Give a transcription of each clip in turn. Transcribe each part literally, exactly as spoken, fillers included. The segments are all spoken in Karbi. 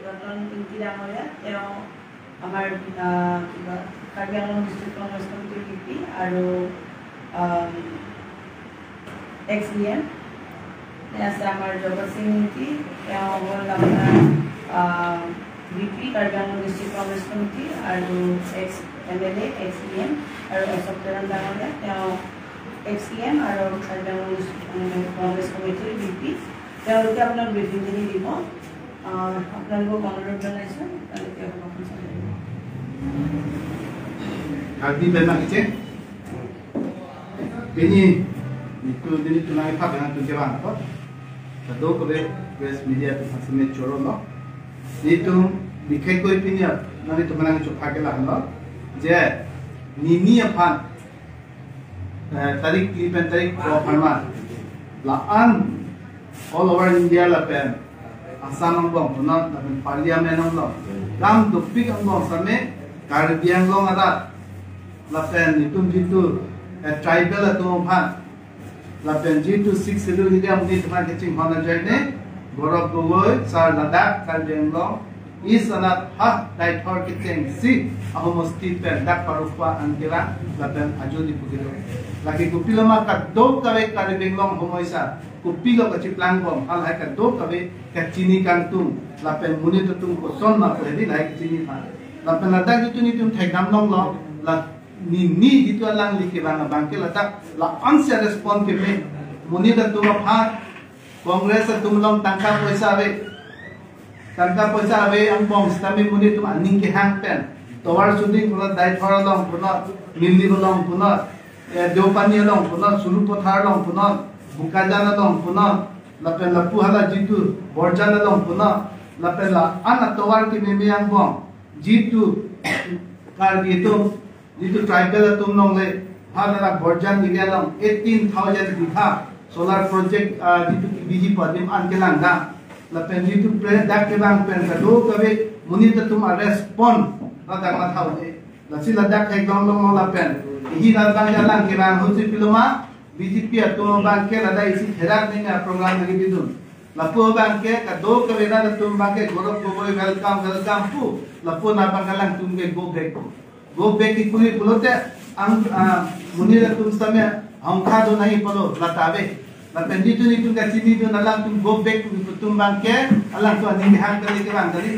ৰতন ইংতি ডাঙৰীয়া, তেওঁ আমাৰ, আহ, কিবা কাৰ্বি আংলং ডিষ্ট্ৰিক্ট কংগ্ৰেছ কমিটিৰ ভি পি আৰু, আম, এক্স ই এম। আছে আমাৰ জগত সিং ইংতি, তেওঁ হ'ল আপোনাৰ, আহ, ভি পি কাৰ্বি আংলং ডিষ্ট্ৰিক্ট কংগ্ৰেছ কমিটি আৰু এক্স এম এল এ, এক্স ই এম আৰু অশোক তেৰাণ ডাঙৰীয়া, তেওঁ এক্স ই এম আৰু কাৰ্বি আংলং ডিষ্ট্ৰিক্ট কংগ্ৰেছ কমিটিৰ ভি পি। তেওঁলোকে আপোনাক ব্ৰিফিংখিনি দিব। আহ, আপোনালোকক অনুৰোধ জনাইছোঁ, আপোনালোকে সভাখন চলাই দিব। Karbi Anglong Icing. Pini, itu dini tunai pha dengan tunke bang apa? Kadokave press media atum asme choro lo. Itu bikhai koi pini, nanglitum aphan nangchopha ke lahenlo. Je, nini aphan, eh, tarik phli pen tarik phongo aphan ma, la-an all over India lapen Assam angbong punot, lapen Parliament angbong, dam dopik angbong same Karbi Anglong arat, lapen itum jitu, eh, tribal atum aphan, lapen jitu Sixth Schedule area monit aphan kachinghon ajoine, Gaurav Gogoi sir ladak Karbi Anglong East anat ha Deithor kechengsi ahomosti pen dak parukwa an kerang lapen ajodi pugilo. Lake kopilo ma kadokave Karbi Anglong homoisa kopilo kachiplangbom, halahai kadokave kachini kangtung lapen monit atum koson ma pu hedi lahai kachini aphan. Lapen ladak jitu nitum thekdam longlo, la nini jitu alangli kevang abangke ladak la-ansi respond keme. Monit atum aphan, Congress atum along tangka poisa ave. Tangka poisa ave angbong sitame monit atum aning kehang pen tovar suding punot, Deithor along punot, Nilip along punot, eh, Deopani along punot, Sarupathar along punot, Bokajan along punot, lapen lapu hala jitu Borjan along punot, lapen la-an atovar kememe angbong jitu Karbi atum, jitu tribal atum along le, ha hala Borjan area along eighteen thousand bigha solar project, ah, jitu kebiji pu adim an kelang dam. Lapen jitu press dak kevang pen kadokave monit atum arespond ladak matha un-e. Lasi ladak theklong longlo lapen ihi rat abang alang kevang ahut si pilo ma, B J P atum abangke ladak isi therak ning aprogram lagi bidun. Lapu abangke kadokave rat atum abangke Gaurav Gogoi welcome, welcome pu. Lapu na abang alangtum ke go back pu. Go back ke kuri pulote ang, ah, monit atum sitame hongkha do nahi pulo lata ave. Lapen jitu nitum kachinidun alangtum go back pu atum abangke alangtum aning kehang kali kevang kali.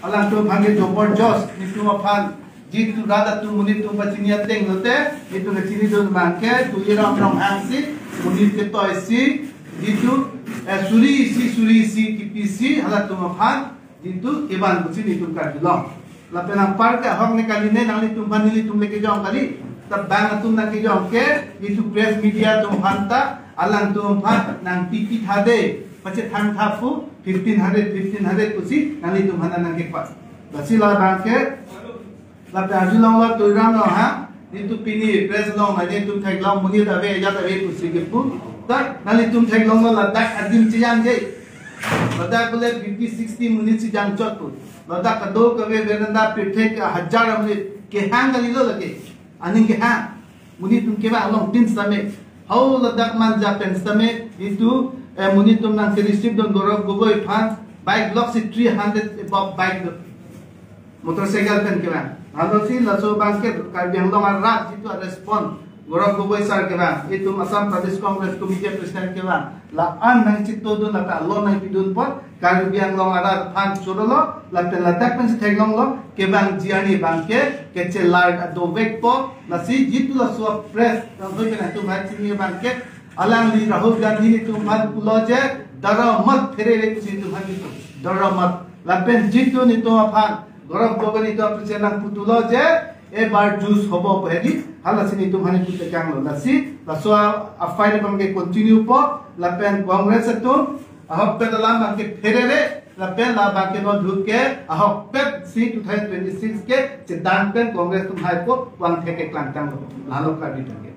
Alangtum abangke joborjost nitum aphan jitu rat atum monit atum pachini ateng lote, nitum kachinidun abangke Tuliram Ronghang si, monit ketoi si, jitu, eh, suri isi, suri isi kipisi halatum aphan jitu kevan pusi nitum karjulong. Lapen anparke ahok ne kali ne, nanglitum aphan nelitum le kejong kali. Ta bang atum nangkejong ke, jitu press media atum aphan ta, alangtum aphan nangpipi thade, pachethang tha pu, fifteen hundred, fifteen hundred pusi nanglitum aphan nangkepa. Lasi labangke, lapen arjulonglo Tuliram Ronghang, nitum pini press along, nitum theklong monit ave, ajat ave pusi kepu. Ta nanglitum theklonglo ladak adim cheyang je. Ladak bole fifty, sixty monit si jangchot pu. Ladak kadokave veranda pirthe ke hajar monit kehang kalilo lake. Aning kehang. Monit atum kevang along tin sitame. Hau ladak Manja pen sitame jitu, eh, monit atum nangke-receive dun Gaurav Gogoi aphan bike lok si three hundred above bike do. Motorcycle pen kevang. Halosi laso abangke Karbi Anglong arat jitu arespond Gaurav Gogoi sir kevang. Itum Assam Pradesh Congress Committee President kevang. La-an nangchitodun lapen alon nangpidun apot Karbi Anglong arat aphan chorolo, lapen ladak pensi theklonglo, kevangji arni abangke, kachelar adovekpo, lasi jitu laso press, nangtoi pen atum hai chini abangke, alangli Rahul Gandhi nitum aphan pulo je, doramat pherere pusi nitum aphan jitu, doramat, lapen jitu nitum aphan, Gaurav Gogoi nitum aphan pusi nangputulo je, এবাৰ যুঁজ হ'ব pu hedi, halasi nitum aphan putekanglo. Lasi, laso a-fight abangke continue po, lapen Congress atum, ahokpet alam abangke pherere, lapen labangke non dhuke, ahokpet si two thousand twenty-six ke, chedang pen Congress atum haipo, vangthe keklangtanglo. Lalo Karbi atum.